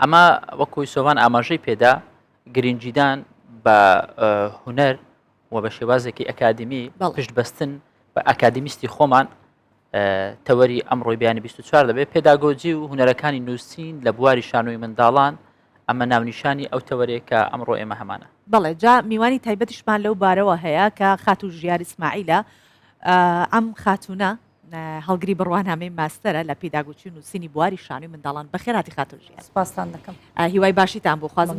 ئەمە وەکو سۆڤان ئاماژەی پێدا گرنگیدان بە هونەر و بە شێوازێکی ئەکادمی پشت بەستن بە ئەکادمیستی خۆمان تەوەری ئەمڕۆی بیانی 24 دەبێت پێداگۆجی و هونەرەکانی نووسین لە بواری شانۆی منداڵان ئەمە ناونیشانی ئەو تەوەرەیە کە ئەمڕۆ ئێمە هەمانە. بەڵێ جا میوانی تایبەتیشمان لەو بارەوە هەیە کە خاتوو ژیار ئیسماعیلە ئەم خاتوونە هەڵگری بڕوانامەی ماستەرە لە پیداگوچی و نووسینی بواری شانۆی منداڵان بەخێرهاتی خاتوو ژیار. سپاستان دەکەم. هیوای باشیتان بۆ خوازم.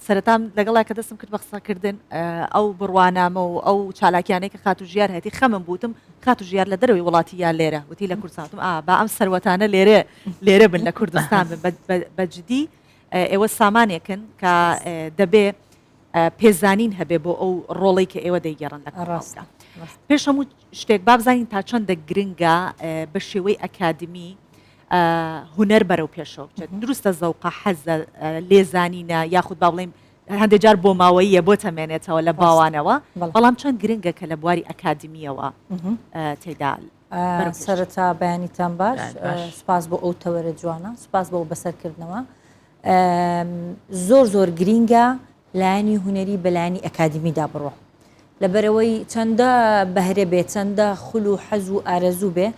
سەرەتام لەگەڵا کە دەستم کرد بە قسەکردن ئەو بڕوانامە و ئەو چالاکیانەی کە خاتوو ژیار هەیەتی خەمم بوتم خاتوو ژیار لە دەرەوەی وڵاتی یا لێرە وتی لە کوردستان وتم ئا با ئەم سەروەتانە لێرە لێرە بن لە کوردستان بن بە جدی ئێوە سامانێکن کە دەبێ پێزانین هەبێ بۆ ئەو ڕۆڵەی کە ئێوە دەیگێڕن لە کۆمەڵگا. پێش هەموو شتێک با بزانین تا چەندە گرنگە بە شێوەی ئەکادمی هونەر بەرەو پێشەوە بچێت دروستە زەوقە حەزە لێزانینە یاخود با بڵێین هەندێک جار بۆ ماوەییە بۆ تەمێنێتەوە لە باوانەوە بەڵام چەند گرنگە کە لە بواری ئەکادمیەوە تێدا سەرەتا بەیانیتان باش سپاس بۆ ئەو تەوەرە جوانە سپاس بۆ بەسەرکردنەوە زۆر زۆر گرینگە لایەنی هونەری بە لایەنی ئەکادیمیدا بڕۆ لەبەرەوەی چەندە بەهرە بێ چەندە خول و حەز و ئارەزوو بێ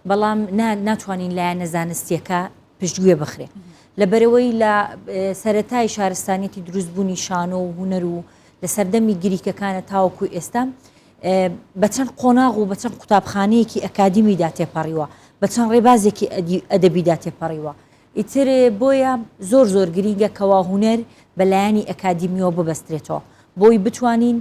بەڵام ناتوانین لایەنە زانستیەکە پشتگوێ بخرێ لەبەرەوەی لە سەرەتای شارستانیەتی دروستبوونی شانۆ و هونەر و لە سەردەمی گریکەکانە تاوەکو ئێستا بە چەند قۆناغ و بە چەند قوتابخانەیەکی ئەکادیمیدا تێپەڕیوە بە چەند ڕێبازێکی ئەدەبیدا تێپەڕیوە ئیتر بۆیە زۆر زۆر گرینگە کەوا هونەر بە لایەنی ئەکادیمیەوە ببەسترێتەوە بۆی بتوانین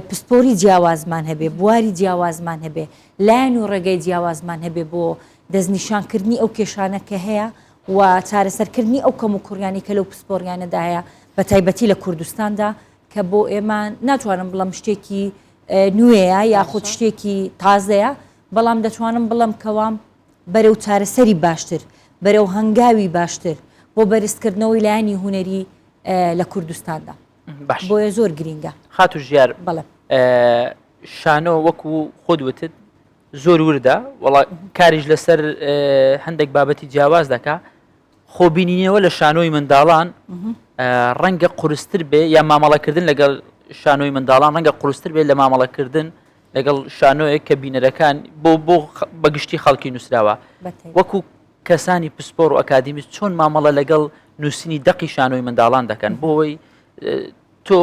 پسپۆری جیاوازمان هەبێ، بواری جیاوازمان هەبێ، لایەن و ڕێگای جیاوازمان هەبێ بۆ دەستنیشانکردنی ئەو کێشانە کە هەیە و چارەسەرکردنی ئەو کەموکوڕیانەی کە لەو پسپۆڕیانەدا هەیە بە تایبەتی لە کوردستاندا کە بۆ ئێمە ناتوانم بڵێم شتێکی نوێیە یاخود شتێکی تازەیە بەڵام دەتوانم بڵێم کەوا بەرەو چارەسەری باشتر، بەرەو هەنگاوی باشتر بۆ بەرزکردنەوەی لایەنی هونەری لە کوردستاندا. باش بۆیە زۆر گرینگە. خاتوو ژیار بەڵێ. شانۆ وەکو خۆت وتت زۆر وردە وەڵا کاریش لەسەر هەندێک بابەتی جیاواز دەکا خۆبینینەوە لە شانۆی منداڵان ڕەنگە قورستر بێ یا مامەڵەکردن لەگەڵ شانۆی منداڵان ڕەنگە قورستر بێت لە مامەڵەکردن لەگەڵ شانۆیەک کە بینەرەکان بۆ بۆ بەگشتی خەڵکی نووسراوە وەکو کەسانی پسپۆر و ئەکادیمیست چۆن مامەڵە لەگەڵ نووسینی دەقی شانۆی منداڵان دەکەن بۆ ئەوەی تۆ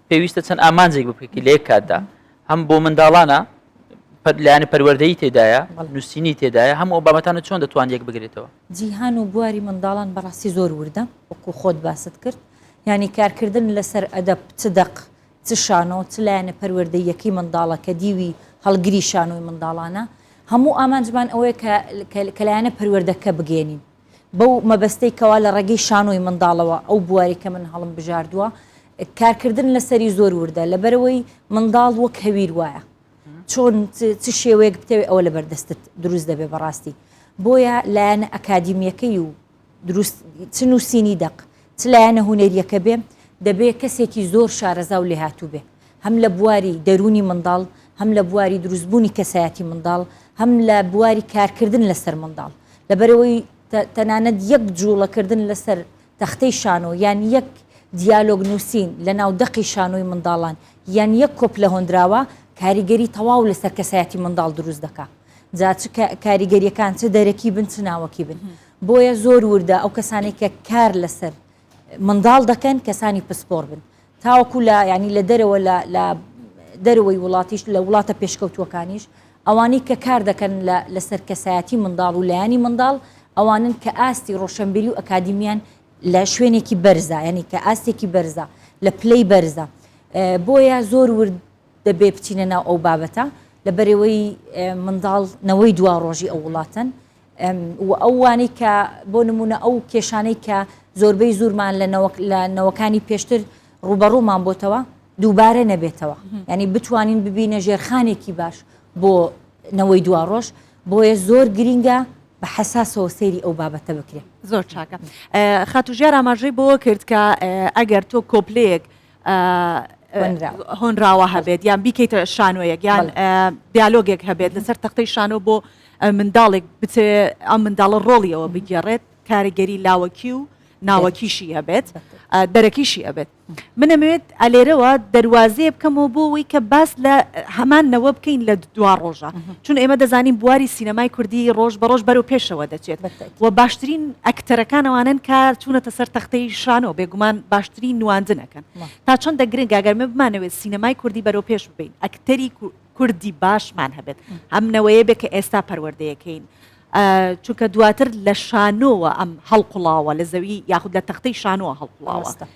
پێویستە چەند ئامانجێک بپێکی لە یەک کاتدا هەم بۆ منداڵانە لایەنی پەروەردەیی تێدایە نووسینی تێدایە هەموو ئەو بابەتانە چۆن دەتوان یەک بگرێتەوە؟ جیهان و بواری منداڵان بەڕاستی زۆر وردە وەکو خۆت باست کرد یانی کارکردن لەسەر ئەدەب چ دەق چ شانۆ چ لایەنە پەروەردەییەکەی منداڵە کە دیوی هەڵگری شانۆی منداڵانە هەموو ئامانجمان ئەوەیە کە کە لایەنە پەروەردەکە بگەێنین بەو مەبەستەی کەوا لە ڕێگەی شانۆی منداڵەوە ئەو بواری کە من هەڵم بژاردووە کارکردن لەسەری زۆر وردە لەبەرەوەی منداڵ وەک هەویر وایە چۆن چ شێوەیەک بتەوێت ئەوە لەبەر دەستت دروست دەبێ بەڕاستی بۆیە لایەنە ئەکادیمیەکەی و دروست چ نووسینی دەق چ لایەنە هونەریەکە بێ دەبێ کەسێکی زۆر شارەزا و لێهاتوو بێ هەم لە بواری دەروونی منداڵ هەم لە بواری دروستبوونی کەسایەتی منداڵ هەم لە بواری کارکردن لەسەر منداڵ لەبەرئەوەی تەنانەت یەک جوڵەکردن لەسەر تەختەی شانۆ یان یەک دیالۆگ نووسین لەناو دەقی شانۆی منداڵان یان یەک کۆپلە هۆندراوە کاریگەری تەواو لەسەر کەسایەتی منداڵ دروست دەکا جا چ کاریگەریەکان چ دەرەکی بن چ ناوەکی بن بۆیە زۆر وردە ئەو کەسانەی کە کار لەسەر منداڵ دەکەن کەسانی پسپۆر بن تاوەکو لە یانی لە دەرەوە لە لە دەرەوەی وڵاتیش لە وڵاتە پێشکەوتووەکانیش ئەوانەی کە کار دەکەن لە لەسەر کەسایەتی منداڵ و لایەنی منداڵ ئەوانن کە ئاستی ڕۆشنبیری و ئەکادیمیان لە شوێنێکی بەرزە یعنی کە ئاستێکی بەرزە لە پلەی بەرزە بۆیە زۆر ورد دەبێ بچینە ناو ئەو بابەتە لە بەرەوەی منداڵ نەوەی دوا ڕۆژی ئەو وڵاتەن و ئەو وانەی کە بۆ نموونە ئەو کێشانەی کە زۆربەی زورمان لە لە نەوەکانی پێشتر ڕووبەڕوومان بۆتەوە دووبارە نەبێتەوە ینی بتوانین ببینە ژێرخانێکی باش بۆ نەوەی دواڕۆژ بۆیە زۆر گرینگە بە حەساسەوە سەیری ئەو بابەتە بکرێ. زۆر چاکە خاتوو ژیار ئاماژەی بەوە کرد کە ئەگەر تۆ کۆپلەیەک هۆنراوە هەبێت یان بیکەیتە شانۆیەک یان دیالۆگێک هەبێت لەسەر تەختەی شانۆ بۆ منداڵێک بچێ ئەم منداڵە ڕۆڵیەوە بگێڕێت کاریگەری لاوەکی و ناوەکیشی هەبێت دەرەکیشی ئەبێت. من ئەمەوێت ئەلێرەوە دەروازەیە بکەمەوە بۆ ئەوەی کە باس لە هەمان نەوە بکەین لە دوا ڕۆژە چون ئێمە دەزانین بواری سینەمای کوردی ڕۆژ بە ڕۆژ بەرەو پێشەوە دەچێت و باشترین ئەکتەرەکان ئەوانەن کە چوونەتە سەر تەختەی شانۆ بێگومان باشترین نواندن ئەکەن تا چەندە گرنگە گەر مە بمانەوێت سینەمای کوردی بەرەو پێش ببەین ئەکتەری کوردی باشمان هەبێت ئەم نەوەیە بێ کە ئێستا پەروەردەیەکەین چونکە دواتر لە شانۆوە ئەم هەڵقوڵاوە لە زەوی یاخود لە تەختەی شانۆوە هەڵقوڵاوە. ڕاستە.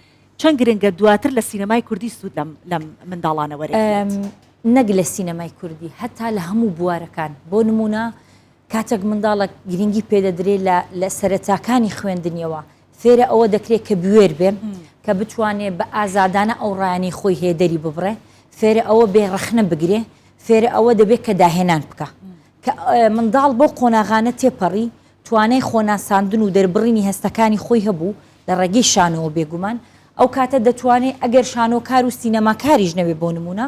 چەند گرنگە دواتر لە سینەمای کوردی سوود لەم لەم منداڵانە وەرەگیرێت؟ نەک لە سینەمای کوردی هەتا لە هەموو بوارەکان بۆ نموونە کاتێک منداڵێک گرنگی پێدەدرێ لە لە سەرەتاکانی خوێندنیەوە فێرە ئەوە دەکرێت کە بوێر بێ کە بتوانێ بە ئازادانە ئەو ڕایانەی خۆی هەیە دەری ببڕێ فێرە ئەوە بێ ڕەخنە بگرێ فێرە ئەوە دەبێت کە داهێنان بکا کە منداڵ بەو قۆناغانە تێپەڕی، توانای خۆناساندن و دەربڕینی هەستەکانی خۆی هەبوو لە ڕێگەی شانۆوە بێگومان، ئەو کاتە دەتوانێ ئەگەر شانۆکار و سینەماکاریش نەبێ بۆ نموونە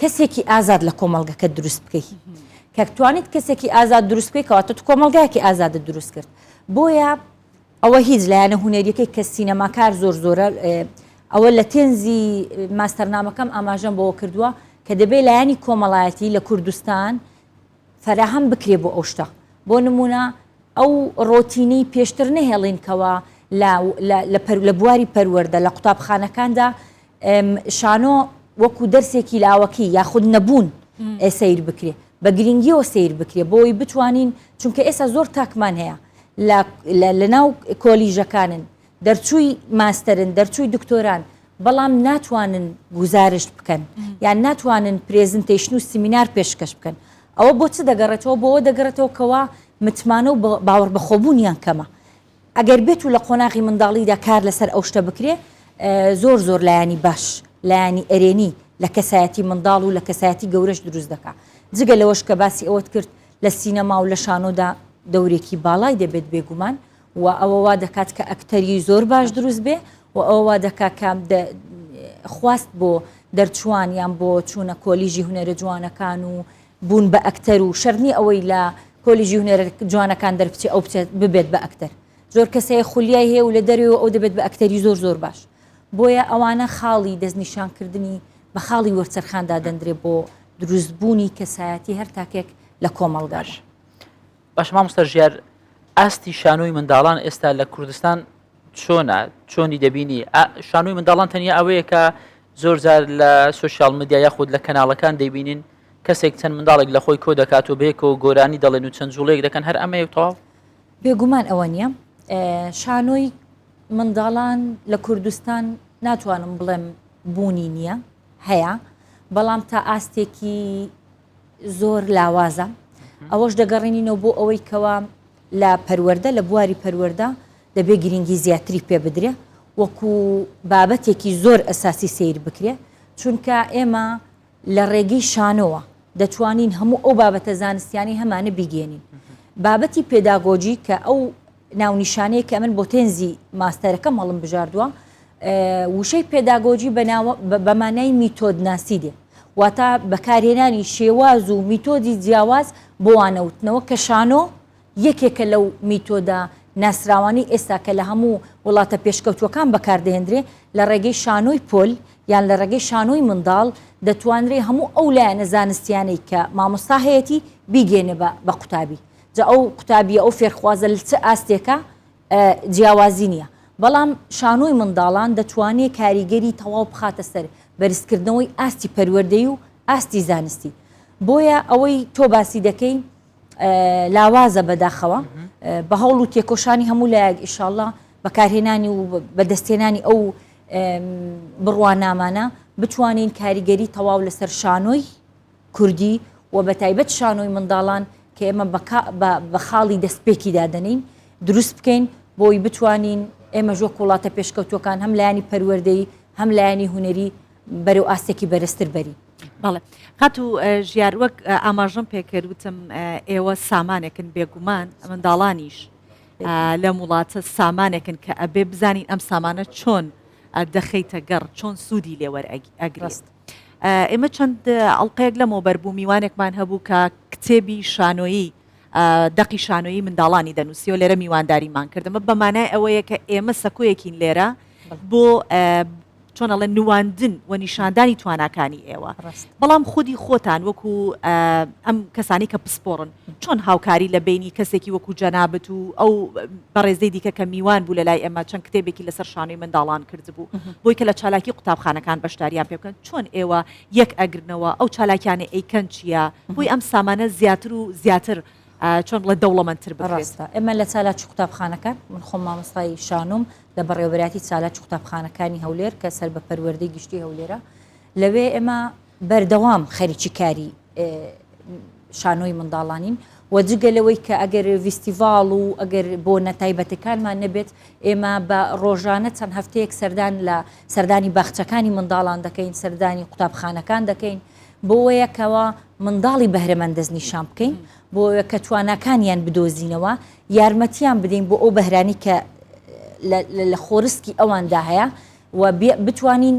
کەسێکی ئازاد لە کۆمەڵگەکەت دروست بکەی. کە توانیت کەسێکی ئازاد دروست بکەی کەواتە تو کۆمەڵگایەکی ئازادت دروست کرد. بۆیە ئەوە هیچ لایەنە هونەریەکەی کە سینەماکار زۆر زۆرە ئەوە لە تێنزی ماستەرنامەکەم ئاماژەم بەوە کردووە کە دەبێ لایەنی کۆمەڵایەتی لە کوردستان فەراهەم بکرێ بۆ ئەو شتە بۆ نمونە ئەو ڕۆتینەی پێشتر نەهێڵین کەوا لە بواری پەروەردە لە قوتابخانەکاندا شانۆ وەکو دەرسێکی لاوەکی یاخود نەبوون سەیر بکرێ بە گرنگیەوە سەیر بکرێ بۆی بتوانین چونکە ئێستا زۆر تاکمان هەیە لە ناو کۆلیژەکانن دەرچووی ماستەرن دەرچووی دکتۆران بەڵام ناتوانن گوزارشت بکەن یان ناتوانن presentation و سیمینار پێشکەش بکەن ئەوە بۆ چ دەگەڕێتەوە بۆەوە دەگەڕێتەوە کەوا متمانە و باوەڕ بەخۆبوونیان کەمە ئەگەر بێت و لە قۆناغی منداڵیدا کار لەسەر ئەو شتە بکرێ زۆر زۆر لایەنی باش لایەنی ئەرێنی لە کەسایەتی منداڵ و لە کەسایەتی گەورەش دروست دەکا جگە لەوەش کە باسی ئەوەت کرد لە سینەما و لە شانۆدا دەورێکی باڵای دەبێت بێگومان و ئەوە وا دەکات کە ئەکتەری زۆر باش دروست بێ و ئەوە وا دەکات کە خواست بۆ دەرچوان یان بۆ چوونە کۆلیژی هونەرە جوانەکان و بوون بە ئەکتەر و شەرت نیە ئەوەی لە کۆلیژی هونەرە جوانەکان دەربچێ ئەو بچێت ببێت بە ئەکتەر زۆر کەس هەیە خولیای هەیە و لە دەرەوە ئەو دەبێت بە ئەکتەری زۆر زۆر باش بۆیە ئەوانە خاڵی دەستنیشانکردنی بە خاڵی وەرچەرخان دادەندرێ بۆ دروستبوونی کەسایەتی هەر تاکێک لە کۆمەڵگادا. باشە مامۆستا ژیار ئاستی شانۆی منداڵان ئێستا لە کوردستان چۆنە چۆنی دەبینی شانۆی منداڵان تەنیا ئەوەیە کە زۆر جار لە سوسیال میدیا یاخود لە کەناڵەکان دەیبینین کەسێک چەند منداڵێک لە خۆی کۆ دەکات و بەیەکەوە گۆرانی دەڵێن و چەند جوڵەیەک دەکەن هەر ئەمەیە و تەواو. بێگومان ئەوە نییە شانۆی منداڵان لە کوردستان ناتوانم بڵێم بوونی نییە هەیە بەڵام تا ئاستێکی زۆر لاوازە ئەوەش دەگەڕێنینەوە بۆ ئەوەی کەوا لە پەروەردە لە بواری پەروەردە دەبێ گرنگی زیاتری پێ بدرێ وەکو بابەتێکی زۆر ئەساسی سەیر بکرێ چونکە ئێمە لە ڕێگەی شانۆوە دەتوانین هەموو ئەو بابەتە زانستیانەی هەمانە بیگەێنین بابەتی پێداگۆجی کە ئەو ناونیشانەیە کە من بۆ تێنزی ماستەرەکەم هەڵم بژاردووە وشەی پێداگۆجی بە مانای میتۆدناسی دێ واتە بەکارهێنانی شێواز و میتۆدی جیاواز بۆ وانەوتنەوە کە شانۆ یەکێکە لەو میتۆدە ناسراوانەی ئێستا کە لە هەموو وڵاتە پێشکەوتووەکان بەکاردەهێندرێ لە ڕێگەی شانۆی پۆل یان لە ڕێگەی شانۆی منداڵ دەتوانرێ هەموو ئەو لایەنە زانستیانەی کە مامۆستا هەیەتی بیگەیەنێ بە قوتابی جا ئەو قوتابیە ئەو فێرخوازە لە چ ئاستێکە جیاوازی نییە بەڵام شانۆی منداڵان دەتوانێ کاریگەری تەواو بخاتە سەر بەرزکردنەوەی ئاستی پەروەردەی و ئاستی زانستی بۆیە ئەوەی تۆ باسی دەکەی لاوازە بەداخەوە بە هەوڵ و تێکۆشانی هەموو لایەک ئیشاڵڵا بەکارهێنانی و بەدەستهێنانی ئەو بڕوانامانە بتوانین کاریگەری تەواو لەسەر شانۆی کوردی و بەتایبەت شانۆی منداڵان کە ئێمە بە خاڵی دەستپێکی دادەنێین دروست بکەین بۆی بتوانین ئێمەش وەک وڵاتە پێشکەوتووەکان هەم لایەنی پەروەردەیی هەم لایەنی هونەری بەرەو ئاستێکی بەرزتر بەرین. بەڵێ خاتوو ژیار وەک ئاماژەم پێکرد وتم ئێوە سامانێکن بێگومان منداڵانیش لەم وڵاتە سامانێکن کە ئەبێ بزانین ئەم سامانە چۆن دەخەیتە گەڕ چۆن سوودی لێوەر ئەگرێت. ئێمە چەند ئەڵلقەیەک لەمەوبەر بوو میوانێکمان هەبوو کە کتێبی شانۆیی. دەقی شانۆیی منداڵانی دەنووسیەوە لێرە میوانداریمان کرد ئەمە بە مانای ئەوەیە کە ئێمە سەکۆیەکین لێرە بۆ چۆن ئەڵێن نواندن و نیشاندانی تواناکانی ئێوە بەڵام خودی خۆتان وەکو ئەم کەسانی کە پسپۆڕن چۆن هاوکاری لە بینی کەسێکی وەکو جەنابت و ئەو بەڕێزەی دیکە کە میوان بوو لە لای ئێمە چەند کتێبێکی لەسەر شانۆی منداڵان کردبوو بۆی کە لە چالاکی قوتابخانەکان بەشداریان پێ بکەن چۆن ئێوە یەک ئەگرنەوە ئەو چالاکیانە ئەیکەن چییە بۆی ئەم سامانە زیاتر و زیاتر چۆن بڵێ دەوڵەمەندتر بکرێت؟ ڕاستە ئێمە لە چالاکی قوتابخانەکان من خۆم مامۆستای شانۆم لە بەڕێوەبەرایەتی چالاکی قوتابخانەکانی هەولێر کە سەر بە پەروەردەی گشتی هەولێرە لەوێ ئێمە بەردەوام خەریکی کاری شانۆی منداڵانین و جگە لەوەی کە ئەگەر ڤیستیڤاڵ و ئەگەر بۆ نەتایبەتەکانمان نەبێت ئێمە بە ڕۆژانە چەند هەفتەیەک سەردان لە سەردانی باخچەکانی منداڵان دەکەین سەردانی قوتابخانەکان دەکەین بۆوەیە کەوا منداڵی بەهرەمەند دەستنیشان بکەین بۆ کە تواناکانیان بدۆزینەوە یارمەتیان بدەین بۆ ئەو بەهرانی کە لە خۆرسکی ئەواندا هەیە و بتوانین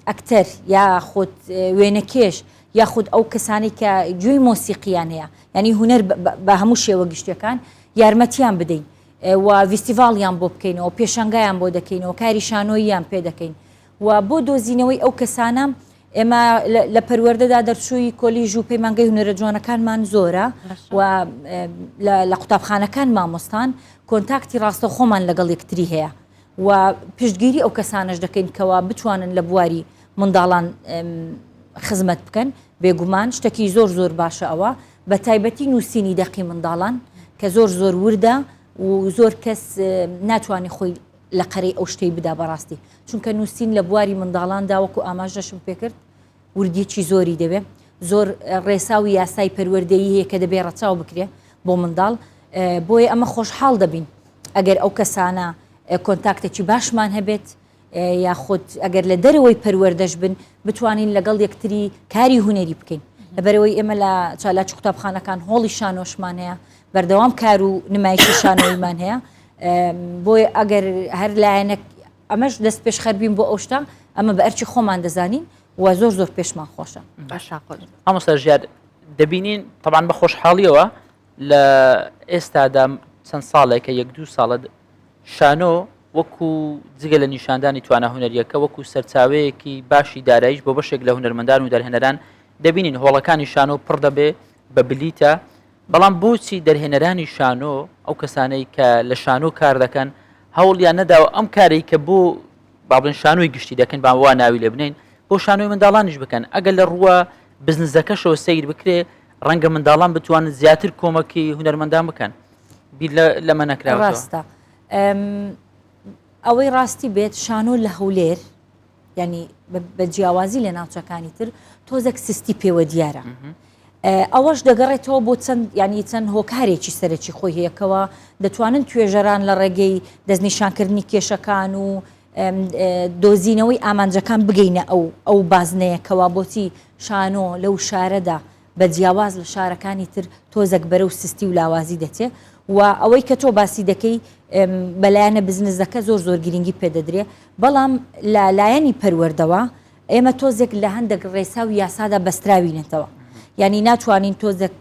ئەکتەر یاخود وێنەکێش یاخود ئەو کەسانی کە گوێی مۆسیقیان هەیە ینی هوەر بە هەموو شێوە گشتەکان یارمەتیان بدەین و ڤیستیڤاڵیان بۆ بکەینەوە پێشنگایان بۆ دەکەینەوە کاری شانۆییان پێ دەکەین و بۆ دۆزینەوەی ئەو کەسانە ئێمە لە پەروەردەدا دەرچووی کۆلیژ و پەیمانگەی هونەرە جوانەکانمان زۆرە و لە قوتابخانەکان مامۆستان کۆنتاکتی ڕاستەوخۆمان لەگەڵ یەکتری هەیە و پشتگیری ئەو کەسانەش دەکەین کەوا بتوانن لە بواری منداڵان خزمەت بکەن بێگومان شتێکی زۆر زۆر باشە ئەوە بە تایبەتی نووسینی دەقی منداڵان کە زۆر زۆر وردە و زۆر کەس ناتوانێت خۆی لە قەرەی ئەو شتەی بدا بەڕاستی چونکە نووسین لە بواری منداڵاندا وەکو ئاماژەشم پێکرد وردیەکی زۆری دەوێ زۆر ڕێسا و یاسای پەروەردەیی هەیە کە دەبێ ڕەچاو بکرێ بۆ منداڵ بۆیە ئەمە خۆشحاڵ دەبین ئەگەر ئەو کەسانە کۆنتاکتێکی باشمان هەبێت یاخود ئەگەر لە دەرەوەی پەروەردەش بن بتوانین لەگەڵ یەکتری کاری هونەری بکەین لەبەرەوەی ئێمە لە چالاکی قوتابخانەکان هۆڵی شانۆشمان هەیە بەردەوام کار و نمایشی شانۆیمان هەیە بۆیە ئەگەر هەر لایەنێک ئەمەش دەست پێشخەر بین بۆ ئەو شتە ئەمە بە ئەرکی خۆمان دەزانین و زۆر زۆر پێشمان خۆشە. باشە خۆش. مامۆستا ژیار دەبینین تەبعەن بە خۆشحاڵیەوە لە ئێستادا چەند ساڵێکە یەک دوو ساڵە شانۆ وەکو جگە لە نیشاندانی توانا هونەریەکە وەکو سەرچاوەیەکی باشی دارایش بۆ بەشێک لە هونەرمەندان و دەرهێنەران دەبینین هۆڵەکانی شانۆ پڕ دەبێ بە بلیتە بەڵام بۆچی دەرهێنەرانی شانۆ، ئەو کەسانەی کە لە شانۆ کار دەکەن، هەوڵیان نەداوە ئەم کارەی کە بۆ با بڵێن شانۆی گشتی دەکەن، با وا ناوی لێ بنێین، بۆ شانۆی منداڵانیش بکەن؟ ئەگەر لە ڕووە بزنسەکەشەوە سەیر بکرێ، ڕەنگە منداڵان بتوانن زیاتر کۆمەکی هونەرمەندان بکەن. بیر لەمە نەکراوەتەوە؟ ڕاستە. ئەوەی ڕاستی بێت شانۆ لە هەولێر یانی بە جیاوازی لە ناوچەکانی تر تۆزێک سستی پێوە دیارە. ئەوەش دەگەڕێتەوە بۆ چەند ینی چەند هۆکارێکی سەرەکی خۆی هەیەکەوە دەتوانن توێژەران لە ڕێگەی دەستنیشانکردنی کێشەکان و دۆزینەوەی ئامانجەکان بگەینە ئەو ئەو بازنەیەکەوە بۆچی شانۆ لەو شارەدا بە جیاواز لە شارەکانی تر تۆزەک بەرەو سستی و لاوازی دەچێ و ئەوەی کە تۆ باسی دەکەی بە لایەنە بزنزەکە زۆر زۆر گرنگی پێدەدرێ بەڵام لە لایەنی پەروەردەوە ئێمە تۆزێک لە هەندێک ڕێسا و یاسادا بەستراوینەتەوە یعنی ناتوانین تۆزێک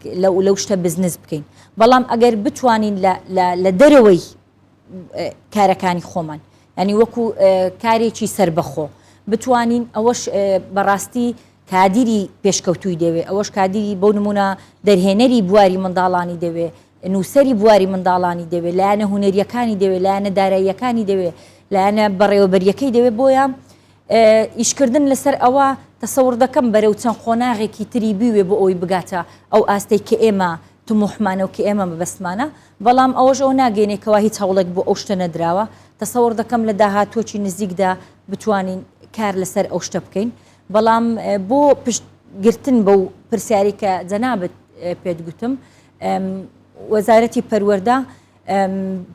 لەو شتە بزنس بکەین بەڵام ئەگەر بتوانین لە دەرەوەی کارەکانی خۆمان ینی وەکو کارێکی سربەخۆ بتوانین ئەوەش بەڕاستی کادیری پێشکەوتووی دەوێ ئەوەش کادیری بۆ نمونە دەرهێنەری بواری منداڵانی دەوێ نووسەری بواری منداڵانی دەوێ لایەنە هوەریەکانی دەوێ لایەنە داراییەکانی دەوێ لایەنە بەڕێوەبەریەکەی دەوێ بۆیە ئیشکردن لەسەر ئەوە تەسەور دەکەم بەرەو چەند قۆناغێکی تری بوێ بۆ ئەوەی بگاتە ئەو ئاستەی کە ئێمە تموحمانە و کە ئێمە مەبەستمانە، بەڵام ئەوەش ئەوە ناگەیەنێ کەوا هیچ هەوڵێک بۆ ئەو شتە نەدراوە، تەسەور دەکەم لە داهاتووەکی نزیکدا بتوانین کار لەسەر ئەو شتە بکەین، بەڵام بۆ پشت گرتن بەو پرسیارەی کە جەنابت پێت گوتم، وەزارەتی پەروەردە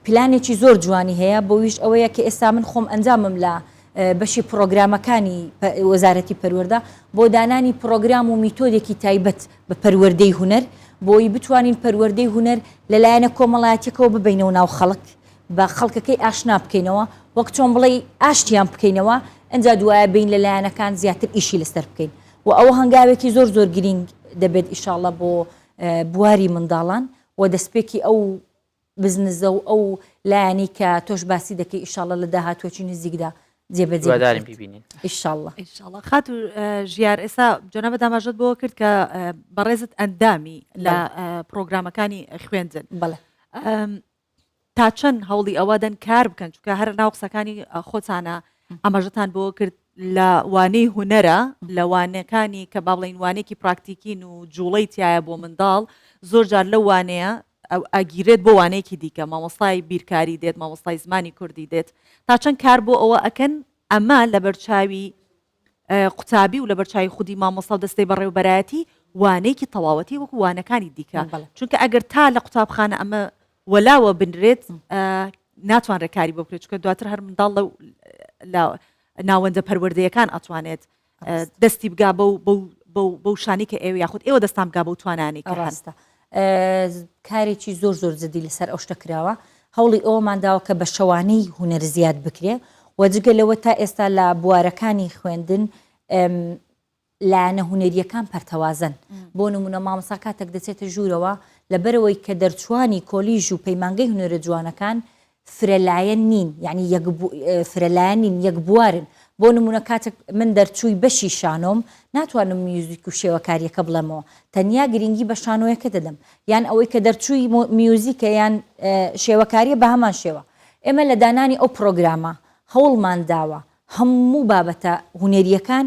پلانێکی زۆر جوانی هەیە بۆویش ئەوەیە کە ئێستا من خۆم ئەنجامم لە بەشی پڕۆگرامەکانی وەزارەتی پەروەردە بۆ دانانی پڕۆگرام و میتۆدێکی تایبەت بە پەروەردەی هونەر بۆی بتوانین پەروەردەی هونەر لە لایەنە کۆمەڵایەتیەکەوە ببەینەوە ناو خەڵک بە خەڵکەکەی ئاشنا بکەینەوە وەک چۆن بڵێی ئاشتیان بکەینەوە ئەجا دوایە بین لە لایەنەکان زیاتر ئیشی لەسەر بکەین و ئەوە هەنگاوێکی زۆر زۆر گرینگ دەبێت ئیشاڵە بۆ. بواری منداڵان و دەستپێکی ئەو بزنزە و ئەو لایەنەی کە تۆش باسی دەکەی ئیشاڵڵە لە داهاتووەکی نزیکدا جێبەجێ هیوادارین بکرێت بیبینین. ئیشاڵڵە. ئیشاڵڵا خاتوو ژیار ئێستا جەنابت ئاماژەت بەوە کرد کە بەڕێزت ئەندامی لە بەڵێ. پڕۆگرامەکانی خوێندن بەڵێ. تا چەند هەوڵی ئەوە دەن کار بکەن چونکە هەر ناو قسەکانی خۆتانە ئاماژەتان بۆ کرد لە وانەی هونەرە لە وانەکانی کە با بڵین وانێکی پراکتیکین و جوڵەی تایە بۆ منداڵ زۆر جار لەو وانەیە ئەگیرێت بۆ وانەیەکی دیکە مامۆستای بیرکاری دێت مامۆستای زمانی کوردی دێت تا چەند کار بۆ ئەوە ئەکەن ئەمە لەبەرچاوی قوتابی و لەبەرچاوی خودی مامۆستا و دەستەی بەڕێوەبەرایەتی وانەیەکی تەواوەتی وەکو وانەکانی دیکە چونکە ئەگەر تا لە قوتابخانە ئەمە وەلاوە بنرێت ناتوانرێت کاری بۆ بکرێت چونکە دواتر هەر منداڵ لە ناوەندە پەروەردەیەکان ئەتوانێت دەستی بگا بەو بەو بەو شانی کە ئێوە یاخود ئێوە دەستان بگا بەو توانانی کە ڕاستە کارێکی زۆر زۆر جدی لەسەر ئەو شتە کراوە هەوڵی ئەوەمان داوە کە بە شەوانەی هونەر زیاد بکرێ و جگە لەوە تا ئێستا لە بوارەکانی خوێندن لایەنە هونەرییەکان پەرتەوازەن. بۆ نموونە مامۆستا کاتێک دەچێتە ژوورەوە، لەبەرئەوەی کە دەرچووانی کۆلیژ و پەیمانگەی هونەرە جوانەکان فرەلایەن نین، یانی یەک فرەلایەن نین، یەک بوارن. بۆ نموونە کاتێک من دەرچووی بەشی شانۆم، ناتوانم میوزیک و شێوەکارییەکە بڵێمەوە، تەنیا گرینگی بە شانۆیەکە دەدەم. یان ئەوەی کە دەرچووی میوزیکە یان شێوەکارییە بە هەمان شێوە. ئێمە لە دانانی ئەو پڕۆگرامە هەوڵمان داوە هەموو بابەتە هونەرییەکان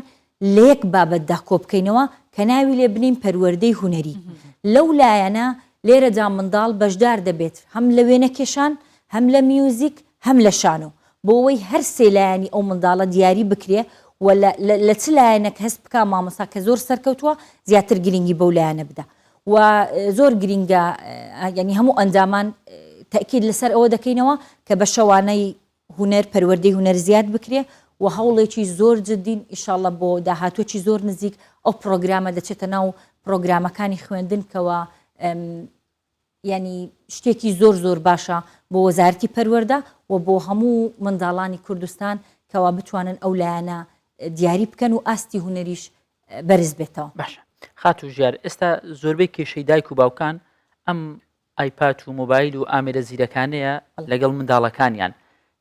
لە یەک بابەتدا کۆبکەینەوە کە ناوی لێ بنێین پەروەردەی هونەری. لەو لایەنە لێرەدا منداڵ بەشدار دەبێت هەم لە وێنەکێشان، هەم لە میوزیک، هەم لە شانۆ. بۆ ئەوەی هەر سێ لایەنی ئەو منداڵە دیاری بکرێ و لە لە چ لایەنێک هەست بکا مامۆستا کە زۆر سەرکەوتووە زیاتر گرینگی بەو لایەنە بدا. و زۆر گرینگە یانی هەموو ئەندامان تەئکید لەسەر ئەوە دەکەینەوە کە بە شەوانەی هونەر پەروەردەی هونەر زیاد بکرێ و هەوڵێکی زۆر جدین ئیشاڵە بۆ داهاتووەکی زۆر نزیک ئەو پڕۆگرامە دەچێتە ناو پڕۆگرامەکانی خوێندن کەوا ینی شتێکی زۆر زۆر باشە بۆ وەزارتی پەروەردە و بۆ هەموو منداڵانی کوردستان کەوا بتوانن ئەو لایەنە دیاری بکەن و ئاستی هونەریش بەرز بێتەوە. باشە خاتوو ژیار ئێستا زۆربەی کێشەی دایک و باوکان ئەم ئایپاد و مۆبایل و ئامێرە زیرەکانەیە لەگەڵ منداڵەکانیان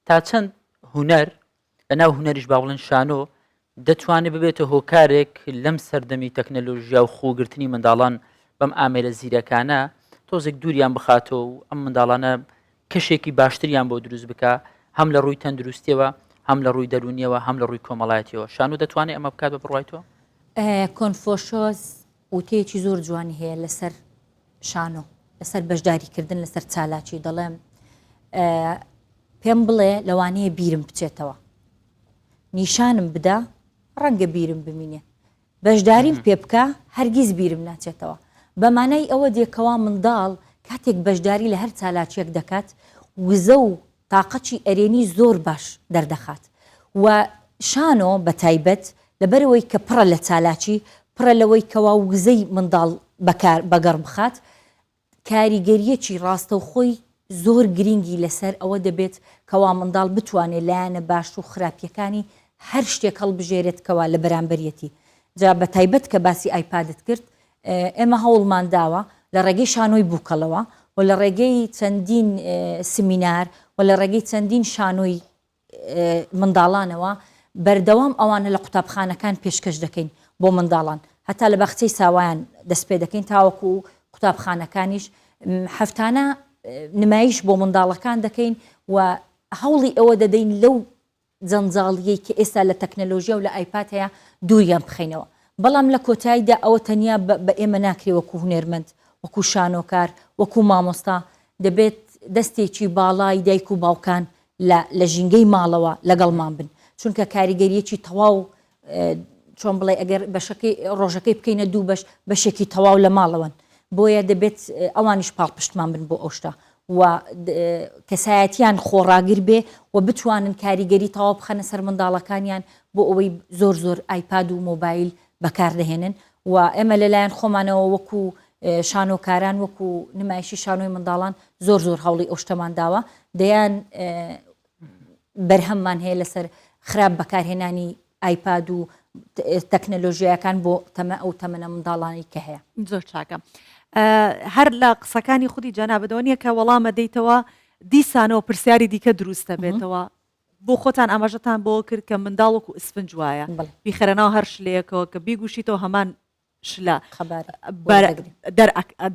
تا چەند هونەر لەناو هونەریش با بڵێن شانۆ دەتوانێت ببێتە هۆکارێک لەم سەردەمی تەکنەلۆژیا و خۆگرتنی منداڵان بەم ئامێرە زیرەکانە تۆزێک دووریان بخاتەوە و ئەم منداڵانە کەشێکی باشتریان بۆ دروست بکە هەم لە ڕووی تەندروستیەوە هەم لە ڕووی دەرونیەوە هەم لە ڕووی کۆمەڵایەتیەوە شانۆ دەتوانێت ئەمە بکات بە بڕوای تۆ؟ کۆنفۆشۆس وتەیەکی زۆر جوانی هەیە لەسەر شانۆ لەسەر بەشداریکردن لەسەر چالاکی دەڵێم پێم بڵێ لەوانەیە بیرم بچێتەوە نیشانم بدە ڕەنگە بیرم بمینێ بەشداریم پێ بکە هەرگیز بیرم ناچێتەوە بەمانای ئەوە دێکەوە منداڵ کاتێک بەشداری لە هەر چالاکیەک دەکات وزە و تاقەتی ئەرێنی زۆر باش دەردەخات و شانۆ بە تایبەت لەبەرئەوەی کە پڕە لە چالاکی، پڕە لەوەی کەوا وزەی منداڵ بەکار بەگەڕ بخات، کاریگەرییەکی ڕاستەوخۆی زۆر گرینگی لەسەر ئەوە دەبێت کەوا منداڵ بتوانێت لایەنە باش و خراپییەکانی هەر شتێک هەڵبژێرێت کەوا لە بەرامبەریەتی. جا بە تایبەت کە باسی ئایپادت کرد، ئێمە هەوڵمان داوە لە ڕێگەی شانۆی بووکەڵەوە و لە ڕێگەی چەندین سمینار و لە ڕێگەی چەندین شانۆی منداڵانەوە بەردەوام ئەوانە لە قوتابخانەکان پێشکەش دەکەین بۆ منداڵان هەتا لە باخچەی ساوایان دەست پێ دەکەین تاوەکو قوتابخانەکانیش هەفتانە نمایش بۆ منداڵەکان دەکەین و هەوڵی ئەوە دەدەین لەو جەنجاڵیەی کە ئێستا لە تەکنەلۆژیا و لە ئایپاد هەیە دووریان بخەینەوە بەڵام لە کۆتاییدا ئەوە تەنیا بە ئێمە ناکرێ وەکو هونەرمەند وەکو شانۆکار وەکو مامۆستا دەبێت دەستێکی باڵای دایک و باوکان لە لە ژینگەی ماڵەوە لەگەڵمان بن چونکە کاریگەریەکی تەواو چۆن بڵێ ئەگەر بەشەکەی ڕۆژەکەی بکەینە دوو بەش بەشێکی تەواو لە ماڵەوەن بۆیە دەبێت ئەوانیش پاڵپشتمان بن بۆ ئەو شتە و کەسایەتیان خۆڕاگر بێ و بتوانن کاریگەری تەواو بخەنە سەر منداڵەکانیان بۆ ئەوەی زۆر زۆر ئایپاد و مۆبایل بەکاردەهێنن و ئێمە لەلایەن خۆمانەوە وەکو شانۆکاران وەکو نمایشی شانۆی منداڵان زۆر زۆر هەوڵی ئەو شتەمان داوە دەیان بەرهەممان هەیە لەسەر خراپ بەکارهێنانی ئایپاد و تەکنەلۆژیاکان بۆ تەمە ئەو تەمەنە منداڵانی کە هەیە. زۆر چاکە. هەر لە قسەکانی خودی جەنابتەوە نییە کە وەڵامە دەیتەوە، دیسانەوە پرسیاری دیکە دروست دەبێتەوە. بۆ خۆتان ئاماژەتان بەوە کرد کە منداڵ وەکو ئیسفنج وایە، بیخەرە ناو هەر شلەیەکەوە کە بیگوشیتەوە هەمان شلە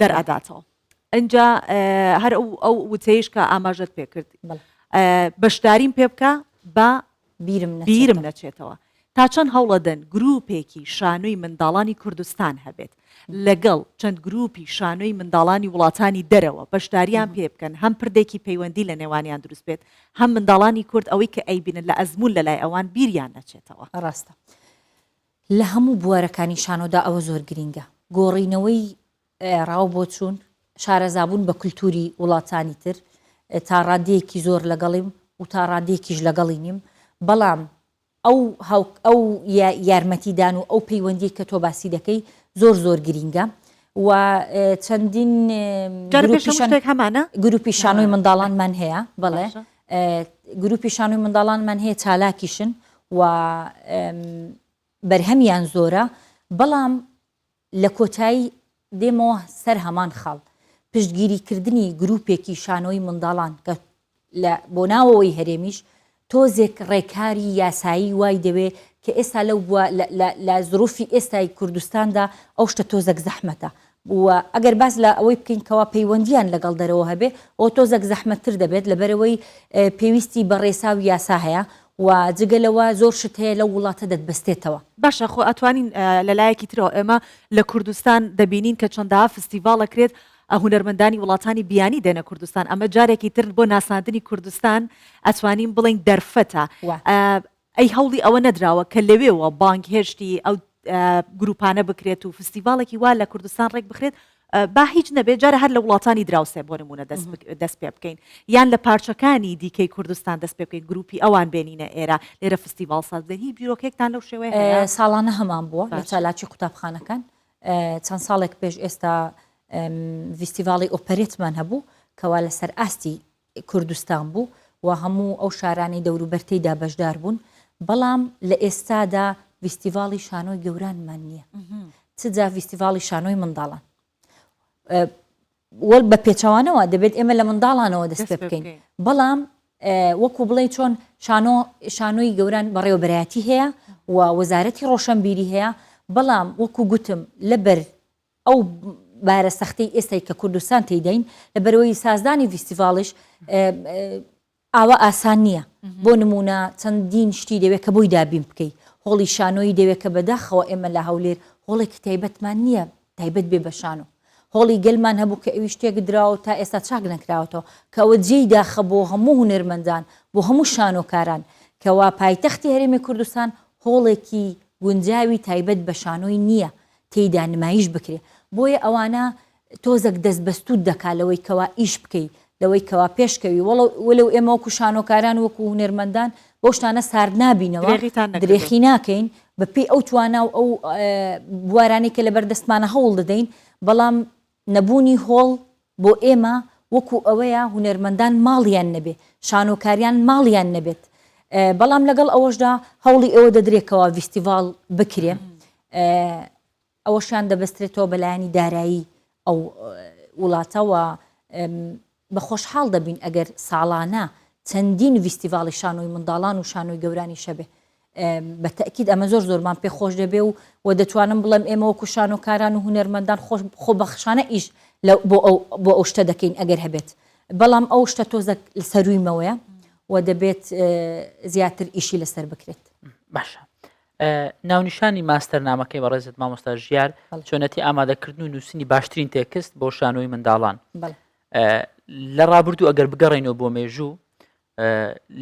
دەرئەداتەوە. ئینجا هەر ئەو وتەیش کە ئاماژەت پێ کرد، بەشداریم پێ بکە با بیرم نەچێتەوە. تا چەند هەوڵەدەن گروپێکی شانۆی منداڵانی کوردستان هەبێت لەگەڵ چەند گروپی شانۆی منداڵانی وڵاتانی دەرەوە بەشداریان پێ بکەن هەم پردێکی پەیوەندی لە نێوانیان دروست بێت هەم منداڵانی کورد ئەوەی کە ئەیبینن لە ئەزموون لەلای ئەوان بیریان نەچێتەوە. ڕاستە لە هەموو بوارەکانی شانۆدا ئەوە زۆر گرینگە گۆڕینەوەی ڕاو بۆچوون، شارەزابوون بە کولتووری وڵاتانی تر، تا ڕادەیەکی زۆر لەگەڵیم و تا ڕادەیەکیش لەگەڵی نیم، بەڵام ئەو هاو ئەو یارمەتیدان و ئەو پەیوەندیەی کە تۆ باسی دەکەی زۆر زۆر گرینگە و چەندین گروپی شتێک هەمانە گروپی شانۆی منداڵانمان هەیە بەڵێ گروپی شانۆی منداڵانمان هەیە چالاکیشن و بەرهەمیان زۆرە بەڵام لە کۆتایی دێمەوە سەر هەمان خاڵ، پشتگیری کردنی گروپێکی شانۆی منداڵان کە لە بۆ ناوەوەی هەرێمیش تۆزێک ڕێکاری یاسایی وای دەوێ کە ئێستا لەو بوە لە لە لە زروفی ئێستای کوردستاندا ئەو شتە تۆزەک زەحمەتە و ئەگەر باس لە ئەوەی بکەین کەوا پەیوەندیان لەگەڵ دەرەوە هەبێ ئەوە تۆزەک زەحمەتتر دەبێت لەبەرئەوەی پێویستی بە ڕێسا و یاسا هەیە و جگە لەوە زۆر شت هەیە لەو وڵاتە دەتبەستێتەوە. باشە خۆ ئەتوانین لە لایەکی ترەوە ئێمە لە کوردستان دەبینین کە چەندەها فستیڤاڵ ئەکرێت هونەرمەندانی وڵاتانی بیانی دێنە کوردستان ئەمە جارێکی تر بۆ ناساندنی کوردستان ئەتوانین بڵێین دەرفەتە ئەی هەوڵی ئەوە نەدراوە کە لەوێوە بانگهێشتی ئەو گروپانە بکرێت و فستیڤاڵێکی وا لە کوردستان ڕێک بخرێت با هیچ نەبێت جارە هەر لە وڵاتانی دراوسێ بۆ نمونە دەست پێ بکەین یان لە پارچەکانی دیکەی کوردستان دەست پێ بکەین گروپی ئەوان بێنینە ئێرە لێرە فستیڤاڵ ساز بدەین هیچ بیرۆکەیەکتان لەو شێوەیە هەیە؟ ساڵانە هەمان بووە لە چالاکی قوتابخانەکان چەند ساڵێک پێش ئێستا ڤیستیڤاڵی ئۆپەرێتمان هەبوو کەوا لەسەر ئاستی کوردستان بوو و هەموو ئەو شارانەی دەوروبەر تێیدا بەشدار بوون، بەڵام لە ئێستادا ڤیستیڤاڵی شانۆی گەورانمان نییە، چ جا ڤیستیڤاڵی شانۆی منداڵان. وەل بە پێچەوانەوە دەبێت ئێمە لە منداڵانەوە دەست پێ بکەین، بەڵام وەکو بڵێ چۆن شانۆ شانۆی گەوران بەڕێوەبەرایەتی هەیە و وەزارەتی ڕۆشنبیری هەیە، بەڵام وەکو گوتم لەبەر ئەو بارە سەختەی ئێستای کە کوردستان تێیداین، لەبەرئەوەی سازدانی ڤیستیڤاڵیش ئاوا ئاسان نییە. بۆ نموونە چەندین شتی دەوێت کە بۆی دابین بکەی. هۆڵی شانۆیی دەوێت کە بەداخەوە ئێمە لە هەولێر هۆڵێکی تایبەتمان نییە تایبەت بێ بە شانۆ. هۆڵی گەلمان هەبوو کە ئەویش تێکدراوە و تا ئێستا چاک نەکراوەتەوە کە ئەوە جێی داخە بۆ هەموو هونەرمەندان، بۆ هەموو شانۆکاران کەوا پایتەختی هەرێمی کوردستان هۆڵێکی گونجاوی تایبەت بە شانۆی نییە تێیدا نمایش بکرێ بۆیە ئەوانە تۆزەک دەست بەستوت دەکا لەوەی کەوا ئیش بکەی لەوەی کەوا پێشکەوی وەڵەو وەلەو ئێمە وەکو شانۆکاران وەکو هونەرمەندان بەو شتانە سارد نابینەوە درێغیتان نەکردووە. درێخی ناکەین بە پێی ئەو توانا و ئەو بوارانەی کە لەبەر دەستمانە هەوڵ دەدەین بەڵام نەبوونی هۆڵ بۆ ئێمە وەکو ئەوەیە هونەرمەندان ماڵیان نەبێ شانۆکاریان ماڵیان نەبێت بەڵام لەگەڵ ئەوەشدا هەوڵی ئەوە دەدرێت کەوا ڤیستیڤاڵ بکرێ ئەوەشیان دەبەسترێتەوە بە لایەنی دارایی ئەو وڵاتە و بە خۆشحاڵ دەبین ئەگەر ساڵانە چەندین ڤیستیڤاڵی شانۆی منداڵان و شانۆی گەورانیش هەبێ. بە تەئکید ئەمە زۆر زۆرمان پێ خۆش دەبێ و و دەتوانم بڵێم ئێمە وەکو شانۆکاران و هونەرمەندان خۆش خۆبەخشانە ئیش لە بۆ ئەو بۆ ئەو شتە دەکەین ئەگەر هەبێت. بەڵام ئەو شتە تۆزەک سەروویمەوەیە و دەبێت زیاتر ئیشی لەسەر بکرێت. باشە ناونیشانی ماستەرنامەکەی بەڕێزت مامۆستا ژیار چۆنەتی ئامادەکردن و نووسینی باشترین تێکست بۆ شانۆی منداڵان لە ڕابردوو ئەگەر بگەڕێنەوە بۆ مێژوو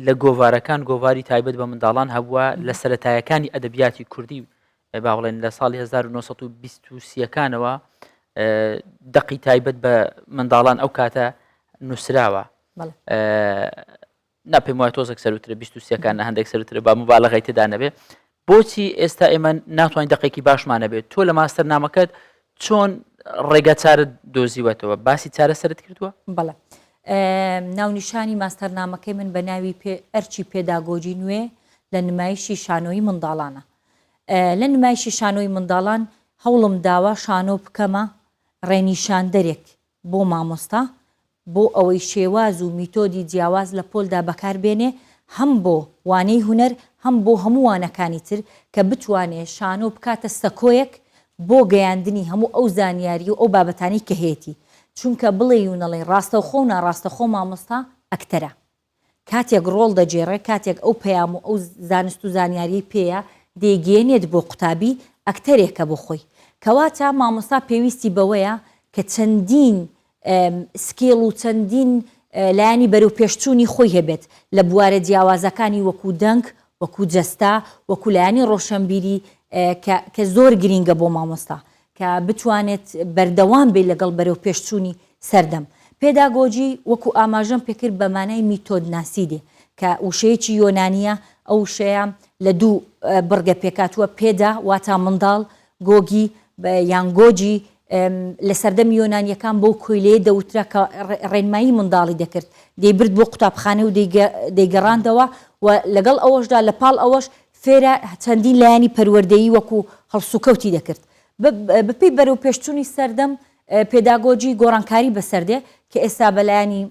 لە گۆڤارەکان گۆڤاری تایبەت بە منداڵان هەبووە لە سەتایەکانی ئەدەبیاتی کوردی با بڵێن لە ساڵی 1920ەکانەوە دەقی تایبەت بە منداڵان ئەو کاتە نووسراوە نا پێم وایە تۆزێک سەروترە 23 ەکان نە هەندێک سەروترە با مبالغەی تێدا نەبێ بۆچی ئێستا ئێمە ناتوانین دەقێکی باشمان هەبێت تۆ لە ماستەر نامەکەت چۆن ڕێگا چارە دۆزیوەتەوە باسی چارەسەرت کردووە؟ بەڵێ ناونیشانی ماستەرنامەکەی من بە ناوی پێ ئەرچی پێداگۆجی نوێ لە نمایشی شانۆیی منداڵانە لە نمایشی شانۆی منداڵان هەوڵم داوە شانۆ بکەمە. ڕێنیشاندەرێک بۆ مامۆستا بۆ ئەوەی شێواز و میتۆدی جیاواز لە پۆلدا بەکار بێنێ هەم بۆ وانەی هونەر هەم بۆ هەموو وانەکانی تر کە بتوانێ شانۆ بکاتە سەکۆیەک بۆ گەیاندنی هەموو ئەو زانیاری و ئەو بابەتانەی کە هەیەتی چونکە بڵێی و نەڵێی ڕاستەوخۆ و ناڕاستەخۆ مامۆستا ئەکتەرە. کاتێک ڕۆڵ دەگێڕێ، کاتێک ئەو پەیام و ئەو زانست و زانیاریەی پێیە دەیگەیەنێت بۆ قوتابی، ئەکتەرێکە بۆ خۆی. کەواتە مامۆستا پێویستی بەوەیە کە چەندین skill و چەندین لایەنی بەرەوپێشچوونی خۆی هەبێت لە بوارە جیاوازەکانی وەکو دەنگ، وەکو جەستە، وەکو لایەنی ڕۆشەنبیری کە زۆر گرینگە بۆ مامۆستا. کە بتوانێت بەردەوام بێت لەگەڵ بەرەوپێشچوونی سەردەم. پێداگۆجی وەکو ئاماژەم پێکرد بە مانای میتۆدناسی دێ کە وشەیەکی یۆنانییە، ئەو وشەیە لە دوو بڕگە پێکهاتووە، پێدا واتا منداڵ، گۆگی یان گۆجی لە سەردەمی یۆنانییەکان بەو کۆیلەیە دەوترا کە ڕێنمایی منداڵی دەکرد، دەیبرد بۆ قوتابخانە و دەیگەڕاندەوە و لەگەڵ ئەوەشدا لە پاڵ ئەوەش فێرە چەندین لایەنی پەروەردەیی وەکو هەڵسوکەوتی دەکرد. بەپێی بەرەوپێشچوونی سەردەم پێداگۆجی گۆڕانکاری بەسەر دێ کە ئێستا بە لایەنی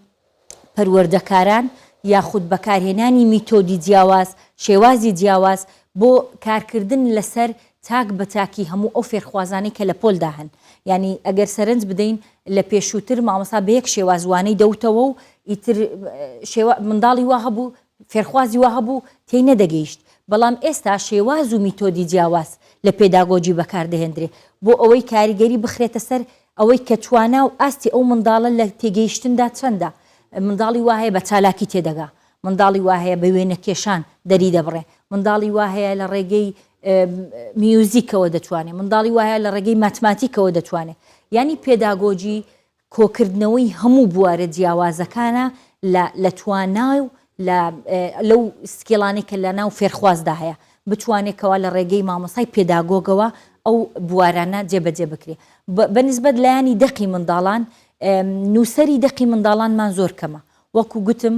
پەروەردەکاران یاخود بەکارهێنانی میتۆدی جیاواز، شێوازی جیاواز بۆ کارکردن لەسەر تاک بە تاکی هەموو ئەو فێرخوازانەی کە لە پۆلدا هەن. یانی ئەگەر سەرنج بدەین لە پێشووتر مامۆستا بە یەک شێواز وانەی دەوتەوە و ئیتر شێوە منداڵی وا هەبوو فێرخوازی وا هەبوو تێی نەدەگەیشت، بەڵام ئێستا شێواز و میتۆدی جیاواز لە پێداگۆجی بەکار دەهێندرێ بۆ ئەوەی کاریگەری بخرێتە سەر ئەوەی کە توانا و ئاستی ئەو منداڵە لە تێگەیشتندا چەندە، منداڵی وا هەیە بە چالاکی تێدەگا، منداڵی وا هەیە بە وێنەکێشان دەریدەبڕێ، منداڵی وا هەیە لە ڕێگەی میوزیکەوە دەتوانێ، منداڵی وا هەیە لە ڕێگەی ماتماتیکەوە دەتوانێ، یانی پێداگۆجی کۆکردنەوەی هەموو بوارە جیاوازەکانە لە لە توانا و لە لەو skill انەی کە لە ناو فێرخوازدا هەیە بتوانێت کەوا لە ڕێگەی مامۆستای پێداگۆگەوە ئەو بوارانە جێبەجێ بکرێ بە نسبەت لایەنی دەقی منداڵان نووسەری دەقی منداڵانمان زۆر کەمە وەکو گوتم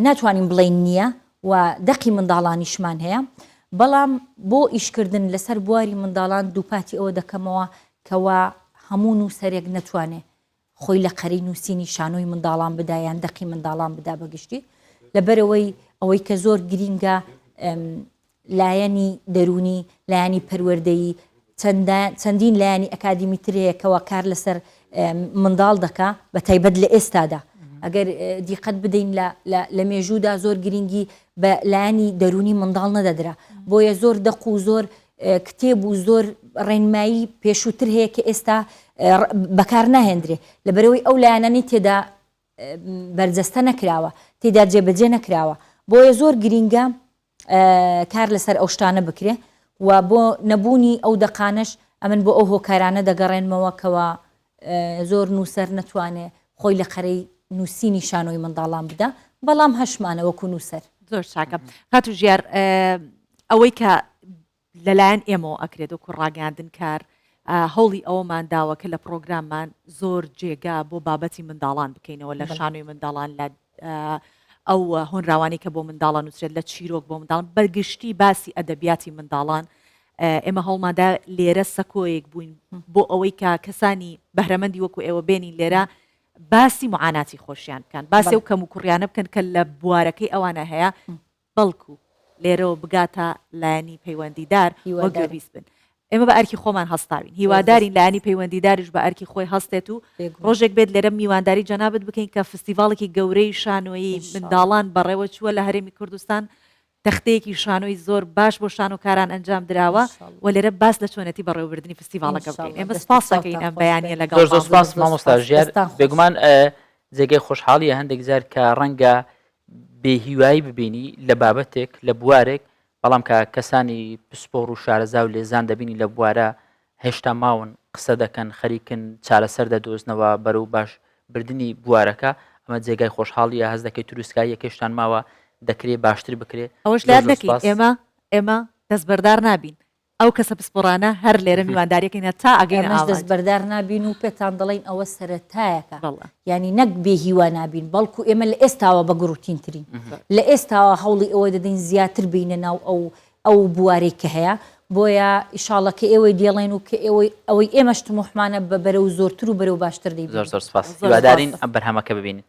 ناتوانین بڵێین نییە و دەقی منداڵانیشمان هەیە بەڵام بۆ ئیشکردن لەسەر بواری منداڵان دووپاتی ئەوە دەکەمەوە کەوا هەموو نووسەرێک نەتوانێ خۆی لە قەرەی نووسینی شانۆی منداڵان بدا یان دەقی منداڵان بدا بەگشتی لەبەرەوەی ئەوەی کە زۆر گرینگە لایەنی دەروونی، لایەنی پەروەردەیی، چەندین لایەنی ئەکادیمی تر هەیە کەوا کار لەسەر منداڵ دەکا بە تایبەت لە ئێستادا. ئەگەر دیقەت بدەین لە مێژوودا زۆر گرنگی بە لایەنی دەروونی منداڵ نەدەدرا. بۆیە زۆر دەق و زۆر کتێب و زۆر ڕێنمایی پێشووتر هەیە کە ئێستا بەکار ناهێندرێ. لەبەرئەوەی ئەو لایەنانەی تێدا بەرجەستە نەکراوە، تێدا جێبەجێ نەکراوە. بۆیە زۆر گرینگە کار لەسەر ئەو شتانە بکرێ و بۆ نەبوونی ئەو دەقانەش ئەمن بۆ ئەو هۆکارانە دەگەڕێنمەوە کەوا زۆر نووسەر نەتوانێ خۆی لە قەرەی نووسینی شانۆی منداڵان بدا، بەڵام هەشمانە وەکوو نووسەر. زۆر چاکە خاتوو ژیار ئەوەی کە لەلایەن ئێمەوە ئەکرێت وەکو ڕاگەیاندنکار هەوڵی ئەوەمان داوە کە لە پڕۆگراممان زۆر جێگا بۆ بابەتی منداڵان بکەینەوە لە شانۆی منداڵان لە ئەو هۆنراوانەی کە بۆ منداڵان نووسرێت لە چیرۆک بۆ منداڵان بەگشتی باسی ئەدەبیاتی منداڵان ئێمە هەوڵماندا لێرە سەکۆیەک بووین بۆ ئەوەی کە کەسانی بەهرەمەندی وەکو ئێوە بێنین لێرە باسی معاناتی خۆشیان بکەن باسی و کەم و کوڕیانە بکەن کە لە بوارەکەی ئەوانە هەیە بەڵکو لێرەوە بگاتە لایەنی پەیوەندیدار و گوێبیست بن. ئێمە بە ئەرکی خۆمان هەستاوین، هیوادارین لایەنی پەیوەندیداریش بە ئەرکی خۆی هەستێت و ڕۆژێک بێت لێرە میوانداری جەنابت بکەین کە فستیڤاڵێکی گەورەی شانۆیی منداڵان بەڕێوە چووە لە هەرێمی کوردستان، تەختەیەکی شانۆی زۆر باش بۆ شانۆکاران ئەنجام دراوە و لێرە باس لە چۆنێتی بەڕێوەبردنی فستیڤاڵەکە بکەین. ئێمە سپاس دەکەین ئەم بەیانییە لەگەڵمان زۆر زۆر سپاس مامۆستا ژیار، بێگومان جێگەی خۆشحاڵییە هەندێک جار کە ڕەنگە بێ هیوایی ببینی لە بابەتێک لە بوارێک بەڵام کە کەسانی پسپۆڕ و شارەزا و لێزان دەبینی لە بوارە هێشتا ماون قسە دەکەن خەریکن چارەسەر دەدۆزنەوە بەرەو باش بردنی بوارەکە ئەمە جێگای خۆشحاڵیە هەست دەکەی تروسکاییەکەشتان ماوە دەکرێ باشتر بکرێ ئەوەش لە یاد نەکەین ئێمە ئێمە دەستبەردار نابین ئەو کەسە پسپۆڕانە هەر لێرە میوانداریەکەین هەتا ئەگەینە ئێمەش ئامانج. دەستبەردار نابین و پێتان دەڵێین ئەوە سەرەتایەکە بەڵێ. یانی نەک بێ هیوا نابین بەڵکو ئێمە لە ئێستاوە بە گوڕوتینترین لە ئێستاوە هەوڵی ئەوە دەدەین زیاتر بێینە ناو ئەو ئەو بوارەی کە هەیە بۆیە ئیشاڵە کە ئێوەی دێڵێن و کە ئێوەی ئەوەی ئێمەش تموحمانە بە بەرەو زۆرتر و بەرەو باشتر دەیبینین. زۆر زۆر سپاس. هیوادارین ئەم بەرهەمەکە ببینین.